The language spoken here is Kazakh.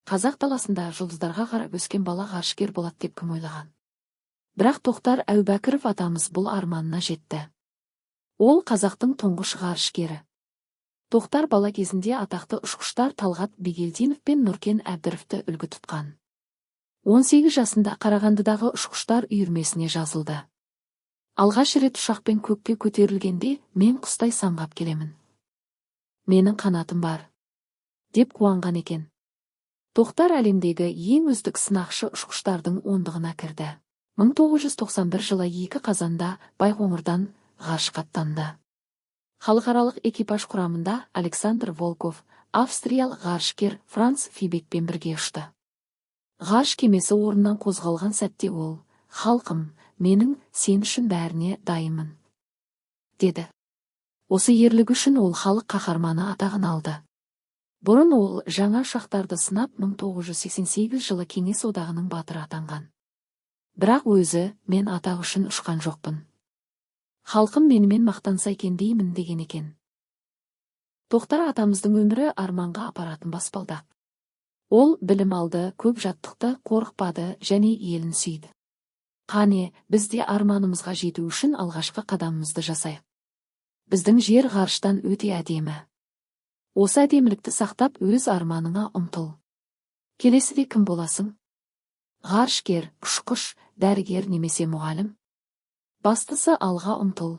Қазақ даласында жұлдыздарға қарап өскен бала ғарышкер болады деп кім ойлаған? Бірақ Тоқтар Әубәкіров атамыз бұл арманына жетті. Ол қазақтың тұңғыш ғарышкері. Тоқтар бала кезінде атақты ұшқыштар Талғат Бигелдинов пен Нұркен Әбдіровті үлгі тұтқан. 18 жасында Қарағандыдағы ұшқыштар үйірмесіне жазылды. Алғаш рет ұшақпен көкке көтерілгенде, «Мен құстай самғап келемін. Менің қанатым бар», – деп қуанған екен. Тоқтар әлемдегі ең үздік сынақшы ұшқыштардың ондығына кірді. 1991 жылы 2 қазанда Байқоңырдан ғарышқа аттанды. Халықаралық экипаж құрамында Александр Волков, австриялық ғарышкер Франц Фибекпен бірге ұшты. Ғарыш кемесі орнынан қозғалған сәтте ол: «Халқым, менің сен үшін бәріне дайынмын», – деді. Осы ерлігі үшін ол Халық қаһарманы атағын алды. Бұрын ол жаңа ұшақтарды сынап, 1988 жылы Кеңес Одағының Батыры атанған. Бірақ өзі: «Мен атақ үшін ұшқан жоқпын. Халқым менімен мақтанса екен деймін», – деген екен. Тоқтар атамыздың өмірі – арманға апаратын баспалдақ. Ол білім алды, көп жаттықты, қорықпады және елін сүйді. Қане, біз де арманымызға жету үшін алғашқы қадамымызды жасайық. Біздің жер ғарыштан өте әдемі. Осы әдемілікті сақтап, өз арманыңа ұмтыл. Келесіде кім боласың? Ғарышкер, ұшқыш, дәрігер немесе мұғалім? Бастысы, алға ұмтыл.